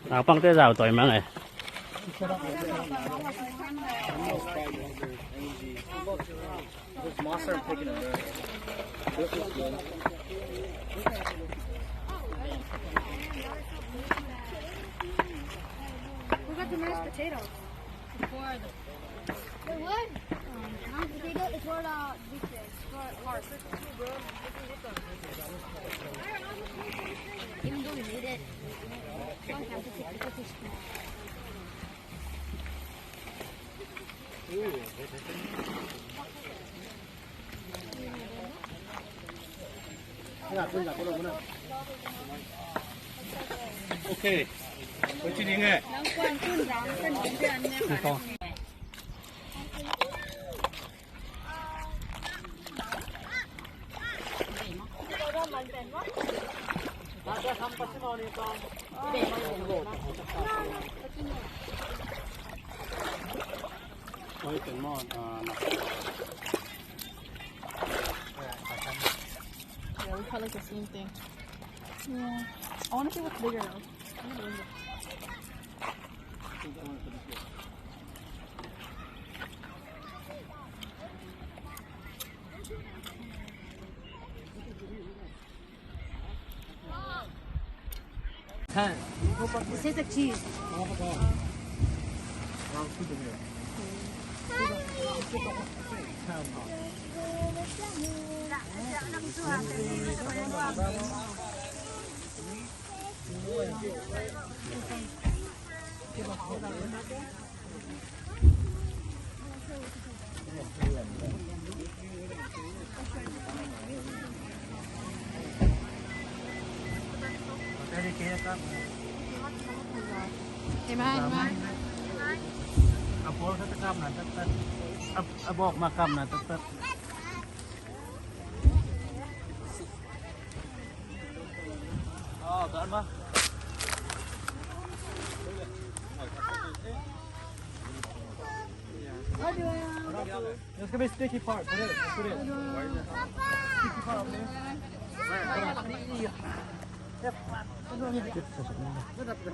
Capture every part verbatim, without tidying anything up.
Naupangte zau tawi mang e. There's monster, I'm taking a look. This is good. We got the mashed potatoes. Wait, what? Um, mashed potato is for the beaches. For, for Even though we made it, sometimes it's, it's just Okay. What you doing? Yeah, we probably the same thing. Yeah. I want to see what's bigger though. This is the cheese. Ema, ema. A pawl khat a kap na taktak. A, a bawk ma kap na taktak. There's gonna be a sticky part. Put it. Put it. Sticky part over there.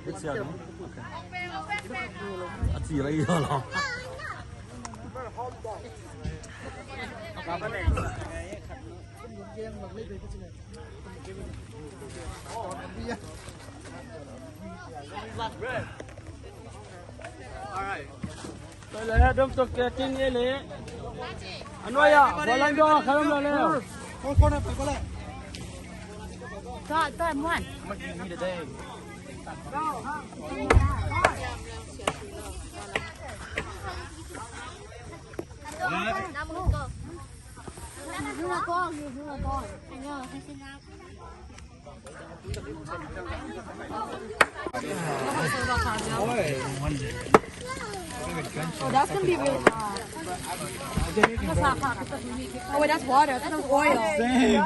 It's here, no? Okay. It's here, you know. Alright. Tua leh dom tuk kei kin ye leh. A nuai ah, bawlung dong ah kha om lo leh. Tua, tua, muan. Oh, that's gonna be really hot. Oh, wait, that's water. I thought that was oil. Same.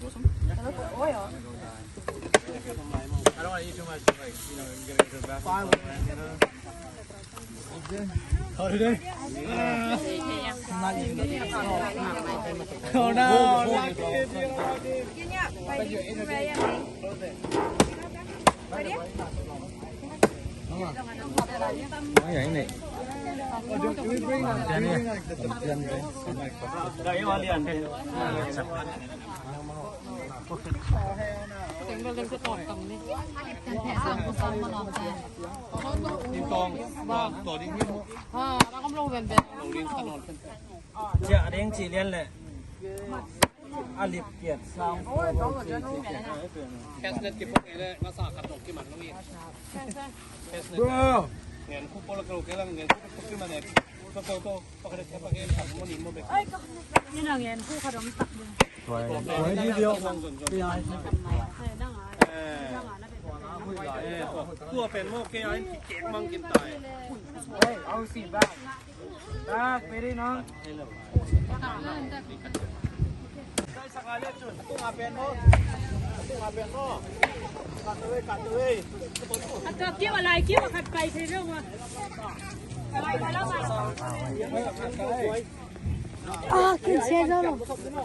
That looks like oil. I don't want to eat too much, like, you know, you gotta go to the bathroom. How did it? Oh no, not good. Ciah ding ci lian leh. A lip kiat sang. Casnet kipok ei leh masa khat dong kiman lo i. Casnet. Ngen khu pol kelo kelang ngen khu kiman ei. To to to. Pakade pakade mo ni mo bek. Ni na ngen khu khat dong tak ding. Tuai, tuai video. Tua pen mo kei a in kikek mang kin tai. Hey, I'll see back. Back, very nice. Ah, kin sia zo lo.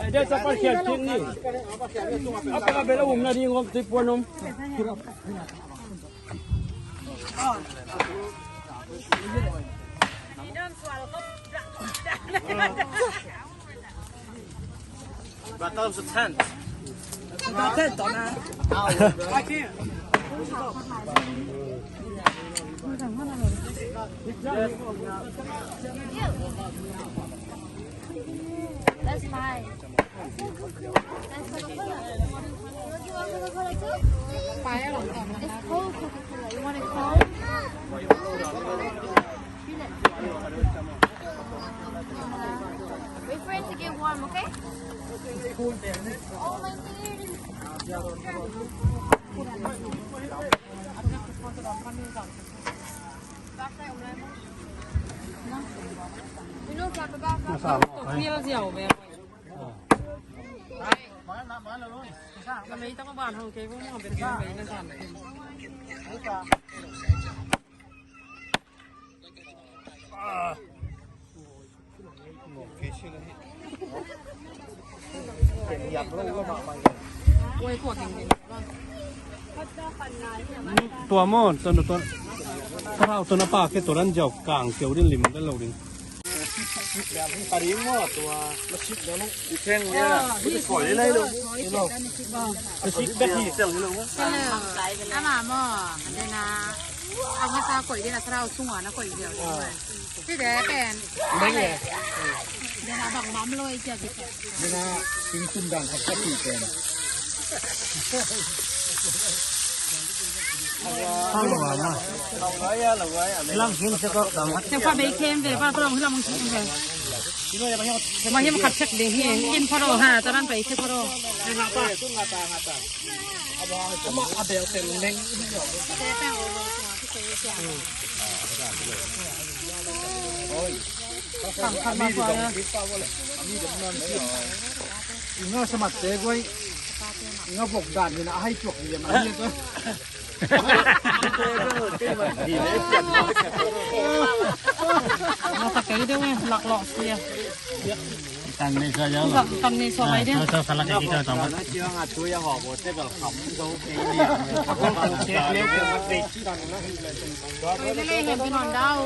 Eh, dia sa pa khial kik ni. Apa ka bela um na ding om ti puan om. Battle of the tent. That's mine. That's Coca-Cola. You want Coca-Cola too? It's cold Coca-Cola. You want it cold? Wait for it to get warm, okay? Oh my dear. Tua maw, tua, tua, thlarau tua na pa ke tua dan ziau kang keu din lim dan lo ding. Ama maw, dena, a masa koih dena thlarau sungah na koih ziau. Dena bang mam loi cia kisa. Dena tingtum dan khat ka ti pen. Hello, ama. Lam hin se ko dang. Te pa bei kem ve, pa pa long lam hin ve. Ma hin khat chek ding hi. In pa ro ha, taran pa i se pa ro. Ama a bel tel neng. Oi. Khang khat ma suai a. Nga sa mat te guai. Nga vok dan ni na hai chuak ni ma ni to. Nga sa kei deuh e, lak lok sia. Tan ni sa ya. Tan ni sa lai deuh. Sa sa la kei deuh tong. Oi, le le, hem pi non dau.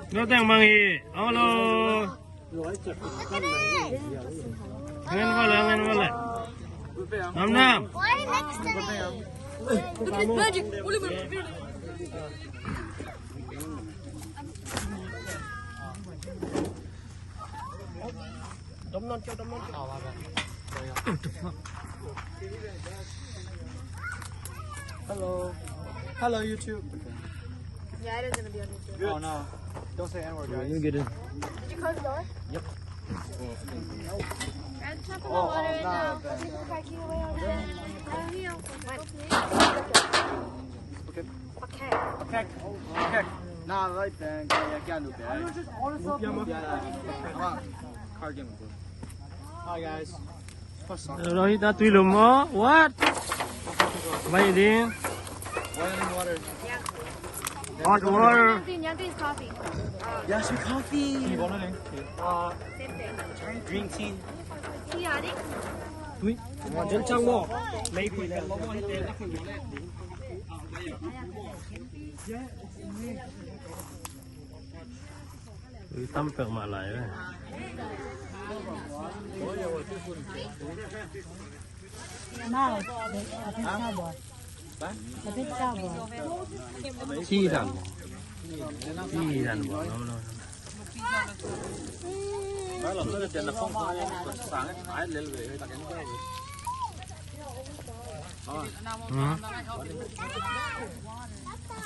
Lo teng bang hi. Olo. Ngen vale, ngen vale. Nam nam. Hello. Hello, YouTube. Yeah, it is gonna be on YouTube. Oh, no. Don't say N-word, guys. Did you close the door? Yep. Guys, can I put my water in now? Nah, right there. Yeah, yeah, can't do that. Yeah, yeah. Come on. Card game. Hi, guys. Rohit, a tui lum maw? What? Vai ding. Boiling water. Hot water. Yanti, Yanti is coffee. Yes, we coffee. Uh, green tea. Tea, honey? Tui. Maybe. Ui, tam pek mah lai ve. Ci dan. Ci dan.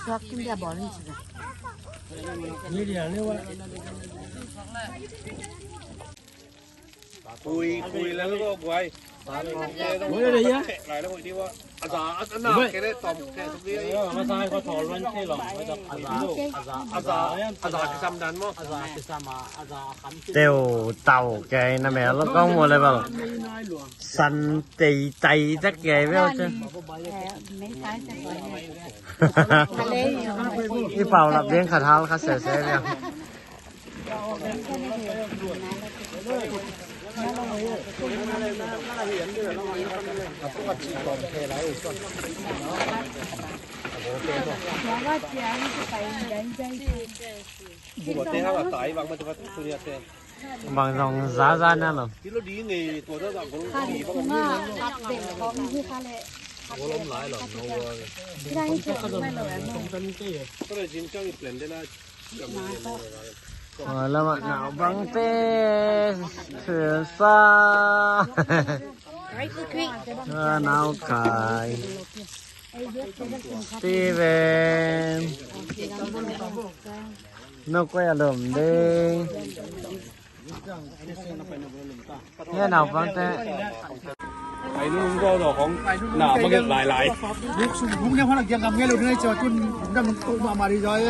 Suak kim dia bawlin ci. Khui, khui lel go guai. Khui lel ya. Lai lel khui di wa. A za, a na ke le tom ke suk di. Masai ko thol wan ke long. A za, a za, a za kisam dan mo. A za kisam a, a za a kham. Teu tau ke na me lo kong mo le bal. San tei tai tak ke ve o chen. I pau lap ding khat hal khat se se ve. Bang zong za za na lo. Lama nau bang te sa. Nau kai. Steven. Nau kai alom ding. Hia naupangte. Ai, nung go lo kong na ma get lai lai. Buk sung buk ne hon a giang gam nge lo ding ai chaw tun dam nung tuk ma ma di zoi.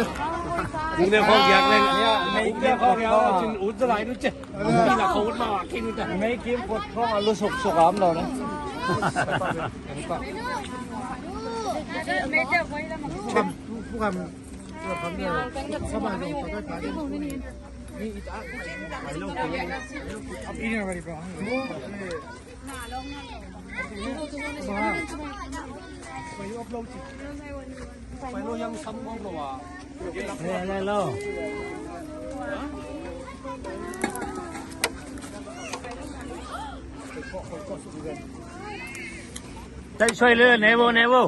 Buk ne hon giang leng. Buk ne hon giang lo cin ut za lai nu che. Ni la ko ut ma wa kin ut ta. Mei kim pot hong a lu suk suk am lo ne. Buk am. Tei soi le ne bo ne bo.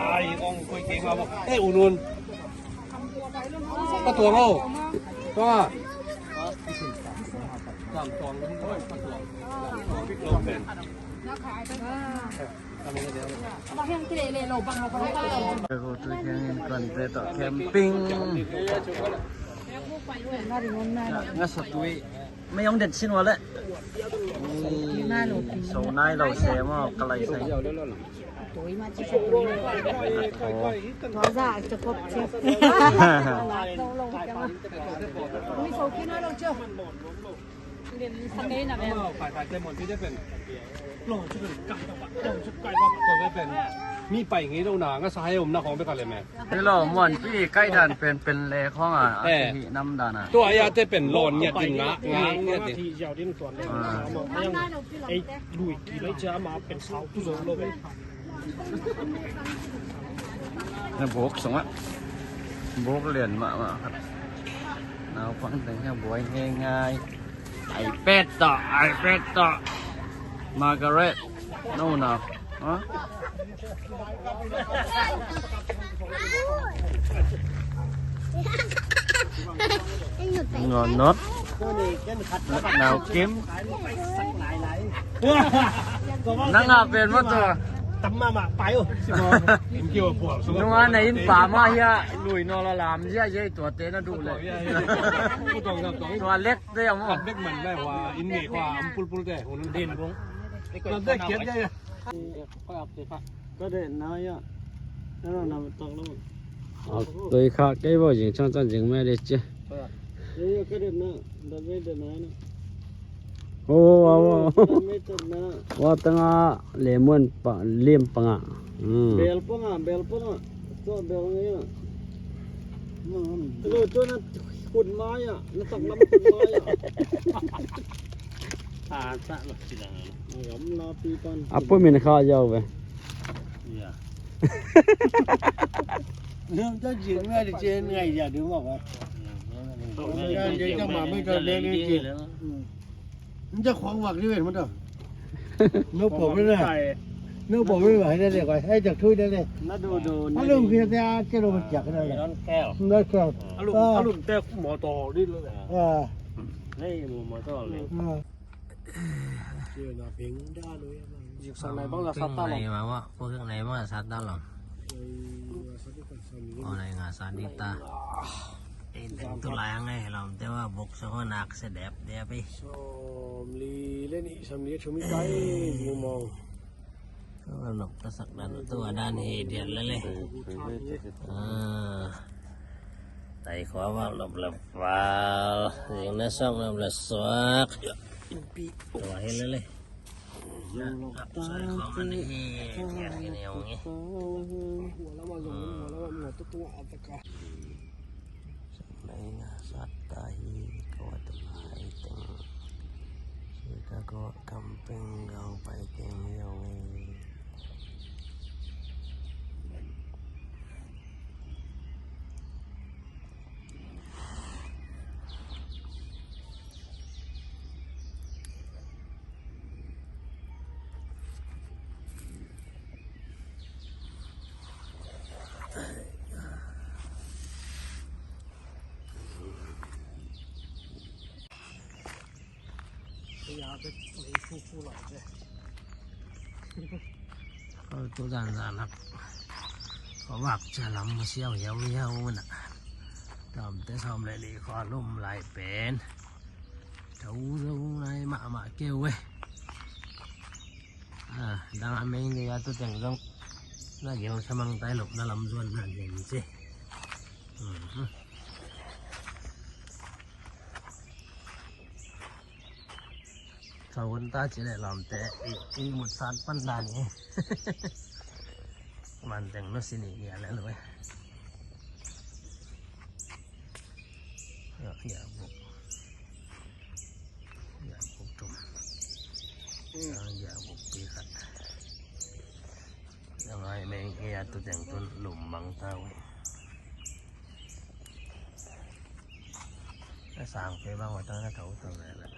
Ai, ong koi keng abo. Eh, unun. Ka tuang o. Tuang a. Tuang, tuang. Ka tuang. Tuang, tuang. Camping. Nga sa tui. Mei ong det sin wa le. So nai lo se mo ka lai sai. Mi pai ngei lo na nga sa hai om na khong bek a le me. Hello, muanpi kai dan pen pen le khong a, a kihi nam dan a. Tua ya te pen lon ngiat ding nga, nga ngiat ding. Ei lui ki lai cha ma pen sau tu zo lo. Na buk sung a. Buk lian mahmah khat. Naupang teng hiang buai ngeingai. iPad tawh, iPad tawh. Margaret, no, no. Ha? Ngon not. Nau kim. Nang a pen maw tua. Tam mahmah pai uh. Nunga na inn pa mah hia lui nawn la lam ziahziah tuate na duh leh. Tua lek te a maw. Bek man lai hua inn ngei khua am pulpul te. Din bung. Ka deh na ya. Ka deh na ya. Ka deh na tak lo. Tui kha kei bo jing chang chang jing me de che. Ka deh na. Da ve de na na. Oh, wow, wow. Wa tanga lemon pa lem panga. Hmm. Bel panga, bel panga. To bel ngai ya. Lo to na khut mai ya. Na tak lam khut mai ya. A pumin kha yau ve. Lam ta jing ngai di chen ngai ya di mawk a. Lam ta jing ta ma mai ta le ni ji. Lam ta khuang wak di ve ma ta. No pom le na. No pom le na, hai da le, hai jak thui da le. Na do do. A lum khi ta che lo ma jak da le. Non keo. Non keo. A lum, a lum te motor di lo le. A. Nei motor le. Zik sa nai bang la sa ta lo. Nai ma ma, ko zik nai ma sa ta lo. O nai nga sa di ta. Ei, teng tu lai ang ei, lom te wa buk sa ko nak se dep dep ei. Som li le ni, som li thum i kai, ni mong. Nop ta sak dan tu adan hi dial le le. A. Tai khua val nop le val. Zing na song nop le suak. Tua hi le le. Sai khua man hi dial hi ne ong hi. Mai nga sat ta hi ko tu mai teng. Sika ko camping gau pai teng hi ong hi. Ko tu zan zan hak. Ko vak cia lam ma siau hiau hiau na. Tam te som le li ko lum lai pen. Tau zo lai ma ma keu e. A, dang a meng ni a tu teng zong. Na geu sa mang tai lop na lam zuan na geu ci. Ka hun ta ci le lam te i, i mut sat pan dan i. Man teng no sini i a le lo e. Ya, ya buk. Ya buk tum. Ya, ya buk pi khat. Ya ngai meng i a tu teng tun lum mang ta we. Ka sang pe bang wa ta na tau tau le la.